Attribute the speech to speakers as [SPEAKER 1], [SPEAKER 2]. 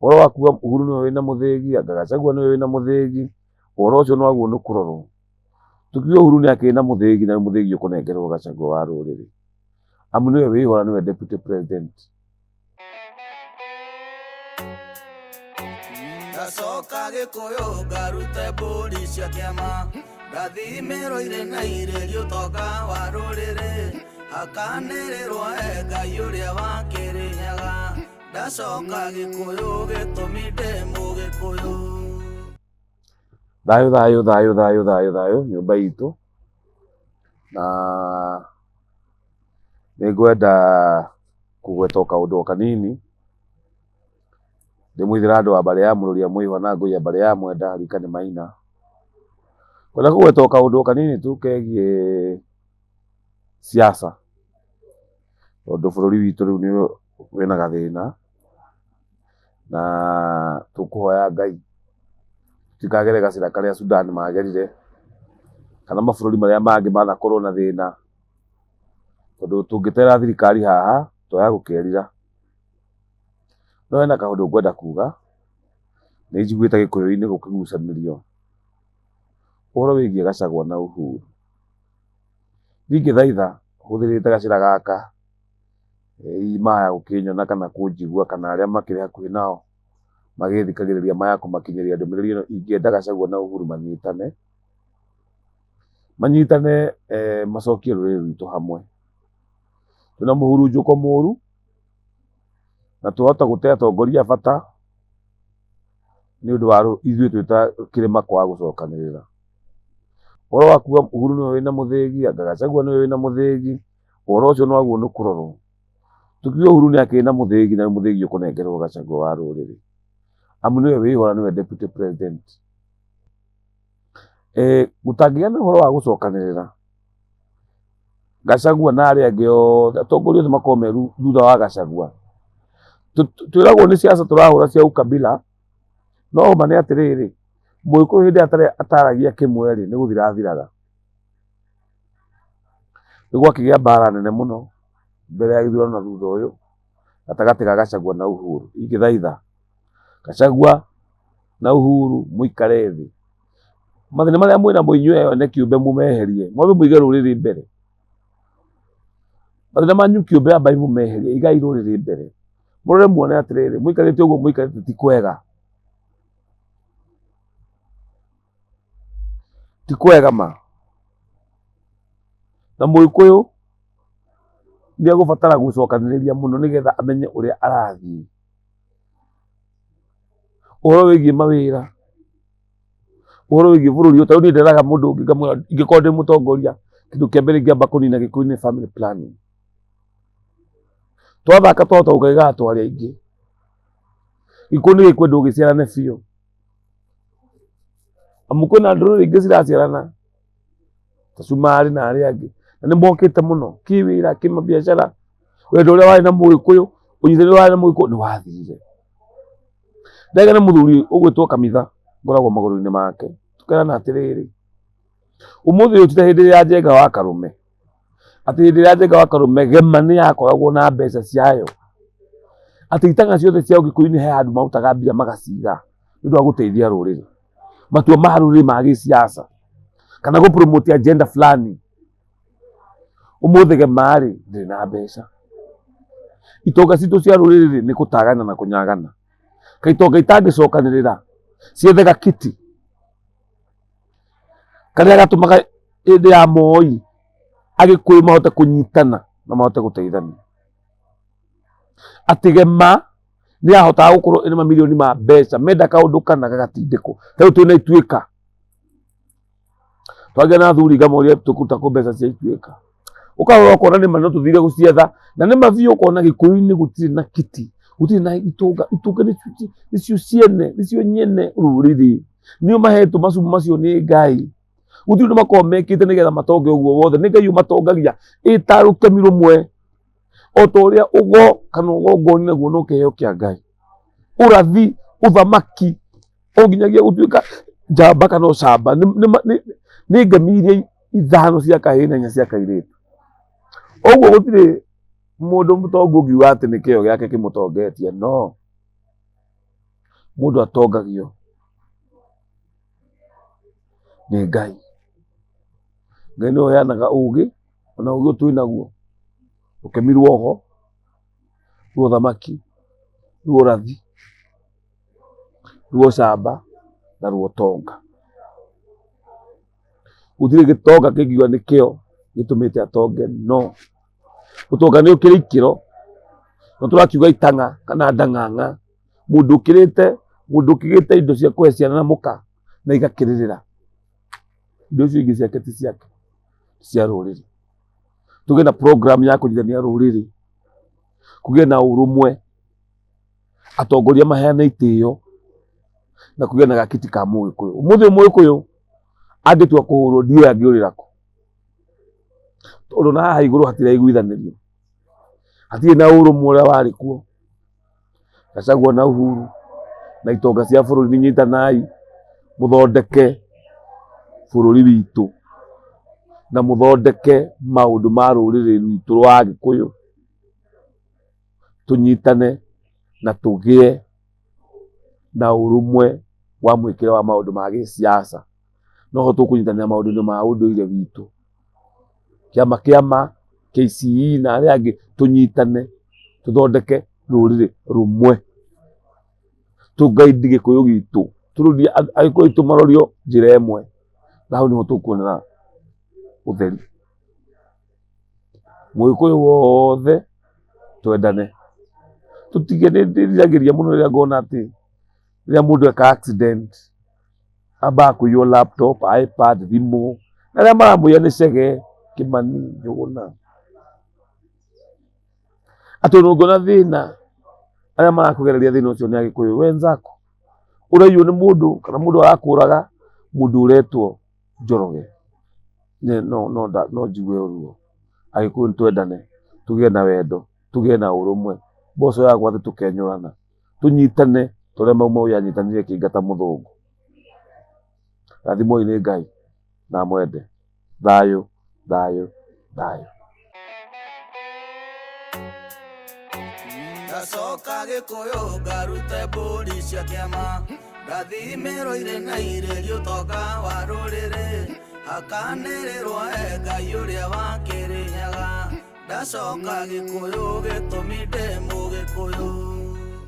[SPEAKER 1] Ũhoro wa kuga Uhuru nĩwe wĩna mũthĩgi, anga Gachagua nĩwe wĩna mũthĩgi, ũhoro ũcio nĩ wagwo nĩ kũrorwo. Tũkiuge Uhuru nĩ akĩrĩ na mũthĩgi na mũthĩgi ũkũnengerwo Gachagua wa rũrĩrĩ. Amu nĩwe wĩho na nĩwe deputy president.
[SPEAKER 2] Ngacoka Gĩkũyũ ngarute mbũri cia kĩama, ngathimĩrwo irĩ na irĩri ũtonga wa rũrĩrĩ, hakanĩrĩrwo e Ngai ũrĩa wa Kĩrĩnyaga. Ndacoka Gĩkũyũ gĩtũmi ndĩ Mũgĩkũyũ.
[SPEAKER 1] Thayũ thayũ thayũ thayũ thayũ thayũ nyũmba itũ, na nĩ ngwenda kũgweta o kaũndũ o kanini, ndĩ mũithĩra andũ a mbarĩ ya Mũrũria Mũihwa na Ngũi ya mbarĩ ya Mwenda rika nĩ Maina. Ngwenda kũgweta o kaũndũ o kanini tu kegiĩ siasa, tondũ bũrũri witũ rĩu nĩ wĩna gathĩna, na tũkũhoya Ngai tũtikagere gacĩra karĩa Sudan magerire, kana mabũrũri marĩa mangĩ manakorwo na thĩna, tondũ tũngĩtera thirikari haha twaya gũkerira. No hena kaũndũ ngwenda kuga, nĩ njiguĩte gĩkũyũ-inĩ gũkĩgucanĩrio ũhoro wĩgiĩ Gachagua na Uhuru. Niĩ ingĩthaitha hũthĩrĩte gacĩra gaka, hihi maya gũkĩnyona kana kũnjigua kana arĩa makĩrĩ hakuhĩ nao magĩthikagĩrĩria maya kũmakinyĩria ndũmĩrĩri ĩno, ingĩenda Gachagua na Uhuru manyitane, manyitane macokie rũrĩrĩ rwitũ hamwe. Twĩna mũhurunjũko mũru na twahota gũte atongoria a bata nĩ ũndũ wa ithuĩ twĩ ta kĩrĩma kwaga gũcokanĩrĩra. Ũhoro wa kuga Uhuru nĩwe wĩna mũthĩgi, anga Gachagua nĩwe wĩna mũthĩgi, ũhoro ũcio nĩ wagwo nĩ kũrorwo. Tũkiuge Uhuru nĩ akĩrĩ na mũthĩgi na mũthĩgi ũkũnengerwo Gachagua wa rũrĩrĩ. Amu nĩwe wĩho na nĩwe deputy president. Gũtangĩgĩa na ũhoro wa gũcokanĩrĩra, Gachagua na arĩa angĩ othe, atongoria othe makorwo me thutha wa Gachagua. Twĩragwo nĩ siasa tũrahũra cia ukabila, no ma nĩ atĩrĩrĩ, Mũgĩkũyũ hĩndĩ ĩrĩa ataragia kĩmwe rĩ, nĩ gũthira athiraga. Nĩ gwakĩgĩa mbara nene mũno mbere ya gĩthurano na thutha ũyũ, gatagatĩ ga Gachagua na Uhuru. Ingĩthaitha Gachagua na Uhuru mũikare thĩ, mathĩna marĩa mwĩnamo inyuĩ ene kĩũmbe mũmeherie, mwambe mũige rũrĩrĩ mbere. Mathĩna manyu kĩũmbe ambai mũmeherie, igai rũrĩrĩ mbere. Mũrore muone atĩrĩrĩ, mũikarĩte ũguo mũikarĩte ti kwega. Ti kwega ma. Na Mũgĩkũyũ nĩ egũbatara gũcokanĩrĩria mũno nĩgetha amenye ũrĩa arathiĩ. Ũhoro wĩgiĩ mawĩra, ũhoro wĩgiĩ bũrũri ũyũ, ta rĩu niĩ nderaga mũndũ ũngĩ ngamwĩra ingĩkorwo ndĩ mũtongoria, kĩndũ kĩa mbere ingĩamba kũnina Gĩkũyũ nĩ family planning. Twathaka twahota gũkaiga twarĩ aingĩ. Gĩkũyũ nĩ gĩkwendwo gĩciarane biũ. Amu kwĩna ndũrĩrĩ ingĩ ciraciarana ta Cumarĩ na arĩa angĩ, na nĩ mokĩte mũno kĩwĩra, kĩmabiacara. Wendo ũrĩa warĩ na Mũgĩkũyũ, ũnyitanĩri ũrĩa warĩ na Mũgĩkũyũ nĩ wathirire. Ndagĩa na mũthuri ũgwĩtwo Kamitha, ngoragwo magũrũ-inĩ make, tũkerana atĩrĩrĩ, ũmũthĩ ũyũ ti ta hĩndĩ ĩrĩa ya Njenga wa Karũme, atĩ hĩndĩ ĩrĩa Njenga wa Karũme Gema nĩ yakoragwo na mbeca ciayo, atĩ itang'a ciothe cia Ũgĩkũyũ-inĩ he handũ marutaga mbia magaciga nĩ ũndũ wa gũteithia rũrĩrĩ, matua ma rũrĩrĩ ma gĩsiasa kana gũ promote agenda fulani. Ũmũthĩ Gema rĩ ndĩrĩ na mbeca, itonga citũ cia rũrĩrĩ rĩ nĩ gũtagana na kũnyagana, kaĩ itonga itangĩcokanĩrĩra ciethe gakiti karĩa gatũmaga hĩndĩ ya Moi Agĩkũyũ mahote kũnyitana na mahote gũteithania. Atĩ Gema nĩ yahotaga gũkorwo ĩna mamirioni ma mbeca menda kaũndũ kana gagatindĩkwo. Ta rĩu twĩna Ituĩka, twagĩa na athuri ngamoria tũkũruta kũ mbeca cia Ituĩka. Ũkarora ũkona nĩma no tũthire gũcietha na nĩma biũ ũkona Gĩkũyũ-inĩ gũtirĩ na kiti, gũtirĩ na itonga, itonga nĩcio ciene, nĩcio nyene rũrĩrĩ. Nĩo mahetwo macumu macio nĩ Ngai. Gũtirĩ ũndũ makoragwo mekĩte nĩgetha matonge ũguo wothe, nĩ Ngai ũmatongagia ĩta rũtemi rũmwe. O ta ũrĩa ũgo kana ũgongoni naguo no kĩheo kĩa Ngai. Ũrathi, ũthamaki, o nginyagia gũtuĩka njamba kana ũcamba nĩ ngemi iria ithano cia kahĩĩ na inya cia kairĩtu. Ũguo gũtirĩ mũndũ mũtongu ũngiuga atĩ nĩ kĩo gĩake kĩmũtongetie, no. Mũndũ atongagio nĩ Ngai. Ngai nĩwe ũheanaga ũgĩ, ona ũgĩ ũyũ twĩnaguo, rũkemi rwoho, rwa ũthamaki, rwa ũrathi, rwa ũcamba na rwa ũtonga. Gũtirĩ gĩtonga kĩngiuga nĩkĩo gĩtũmĩte atonge, no ũtonga nĩ ũkĩrĩ ikĩro, no tũrakiuga itang'a kana ndang'ang'a, mũndũ ũkĩrĩte, mũndũ ũkĩgĩte indo cia kũhe ciana na mũka na igakĩrĩrĩra, indo icio ingĩ ciake ti ciake, cia rũrĩrĩ. Tũgĩe na program ya kũnyitithania rũrĩrĩ, kũgĩe na ũrũmwe, atongoria maheane itĩo, na kũgĩe na gakiti ka mũgĩkũyũ. Ũmũthĩ mũgĩkũyũ angĩtua kũhũrwo ndiũĩ angĩũrĩra kũ, tondũ na haha igũrũ hatiraiguithanĩrio, hatirĩ na ũrũmwe ũrĩa warĩ kuo. Gachagua na Uhuru na itonga cia bũrũri nyitanai mũthondeke bũrũri witũ na mũthondeke maũndũ ma rũrĩrĩ rwitũ rwa Agĩkũyũ, tũnyitane na tũgĩe na ũrũmwe wa mwĩkĩre wa maũndũ ma gĩsiasa. Noho tũkũnyitanĩra maũndũ-inĩ ma ũndũire witũ. Kĩama kĩa ma, KCE na arĩa angĩ tũnyitane tũthondeke rũrĩrĩ rũmwe. Tũ guide Gĩkũyũ gitũ, tũrorie Agĩkũyũ aitũ marorio njĩra ĩmwe, na hau nĩho tũkuonera ũtheri. Mũgĩkũyũ wothe twendane, tũtige, nĩ ndĩriragĩria mũno rĩrĩa ngona atĩ rĩrĩa mũndũ eka accident ambaga kũiywo laptop, iPad, thimũ, na arĩa maramũiya nĩ Chege, Kĩmani, Njũgũna. Atĩ ona ũngĩona thĩna, arĩa marakũgereria thĩna ũcio nĩ Agĩkũyũ wenzako. Ũraiywo nĩ mũndũ kana mũndũ arakũraga, mũndũ ũretwo Njoroge. No njigue ruo. Agĩkũyũ nĩ twendane, tũgĩe na wendo, tũgĩe na ũrũmwe. Mboco yagwa thĩ tũkenyũrana. Tũnyitane ta ũrĩa Mau Mau yanyitanire ĩkĩingata mũthũngũ. Rathimwoi nĩ Ngai na amwende. Thayũ, thayũ, thayũ.
[SPEAKER 2] Ndacoka Gĩkũyũ ngarute mbũri cia kĩama, ndathimĩrwo irĩ na irĩrio ũtonga wa rũrĩrĩ, hakanĩrĩrwo e Ngai ũrĩa wa Kĩrĩnyaga. Ndacoka Gĩkũyũ gĩtũmi ndĩ Mũgĩkũyũ.